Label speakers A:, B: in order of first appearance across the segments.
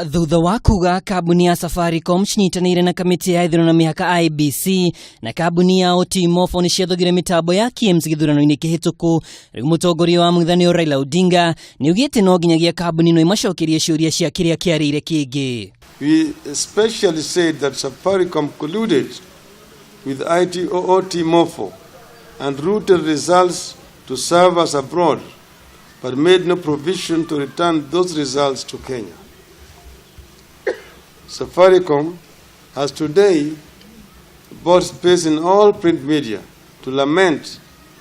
A: Thutha wa kuga kambuni ya Safaricom cinyitanĩire na kamĩtĩ ya ithurano na mĩhaka IEBC na kambuni ya OT-Mofo nĩ ciathogire mĩtambo ya KIEMS gĩthurano-inĩ kĩhĩtũku, rĩu mũtongoria wa mũng'ethanĩro Raila Odinga nĩ augĩte no nginyagia kambuni ĩno ĩmacokerie ciũria cia kĩrĩa kĩarĩire kĩngĩ.
B: We especially said that Safaricom colluded with OT-Mofo and routed results to servers abroad, but made no provision to return those results to Kenya. Safaricom has today bought space in all print media to lament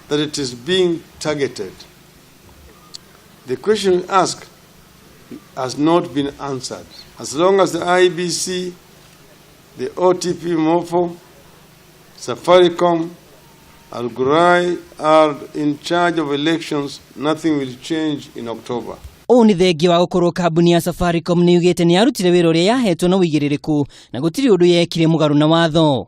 B: that it is being targeted. The question we ask has not been answered. As long as the IEBC, the OTP Mofo, Safaricom, Al-Ghurair are in charge of elections, nothing will change in October.
A: Ũũ nĩ thengia wa gũkorwo kambuni ya Safaricom nĩ yugĩte nĩ yarutire wĩra ũrĩa yahetwo na ũigĩrĩrĩku na gũtirĩ ũndũ yekire mũgarũ na watho.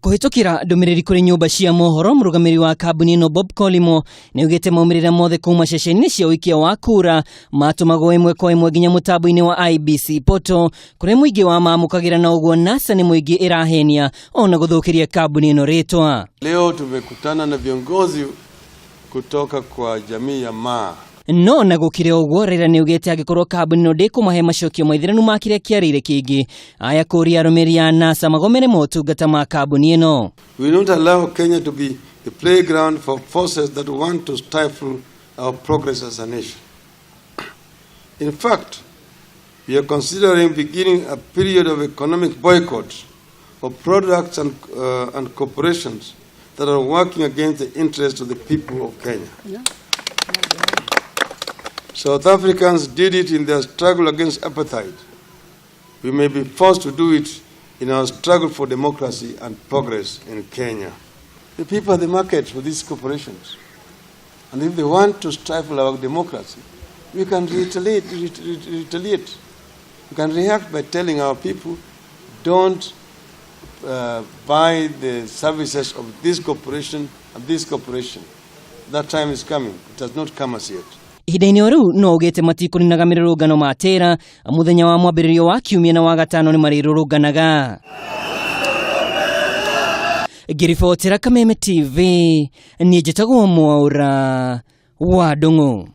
A: Kũhĩtũkĩra ndũmĩrĩri kũrĩ nyũmba cia mohoro, mũrũgamĩrĩri wa kambuni ĩno Bob Collymore nĩ augĩte maumĩrĩra mothe kuma ceceni-inĩ cia ũikia wa kura matũmagwo ĩmwe kwa ĩmwe nginya mũtambo-inĩ wa IEBC portal kũrĩa mũingĩ wa mamũkagĩra, na ũguo NASA nĩ mũingĩ ĩrahenia ona gũthũkĩria kambuni ĩno rĩtwa.
B: Leo tumekutana na viongozi kutoka kwa jamii ya Maa.
A: No na gũkĩrĩ ũguo, Raila nĩ augĩte angĩkorwo kambuni ĩno ndĩkũmahe macokio maithĩranu ma kĩrĩa kĩarĩire kĩngĩ, aya kũria arũmĩrĩri a NASA magomere motungata ma kambuni ĩno.
B: We will not allow Kenya to be the playground for forces that want to stifle our progress as a nation. In fact, we are considering beginning a period of economic boycott of products and corporations that are working against the interests of the people of Kenya. South Africans did it in their struggle against apartheid. We may be forced to do it in our struggle for democracy and progress in Kenya. The people are the market for these corporations. And if they want to stifle our democracy, we can retaliate. Retaliate. We can react by telling our people, don't buy the services of this corporation and this corporation. That time is coming. It has not come as yet.
A: Ihinda-inĩ o rĩu no augĩte matikũninaga mĩrũrũngano matĩra mũthenya wa mwambĩrĩrio wa kiumia na wa gatano nĩ marĩrũrũnganaga. Ngĩribotera Kameme TV, niĩ njĩtagwo Mwaũra wa Ndũng'ũ.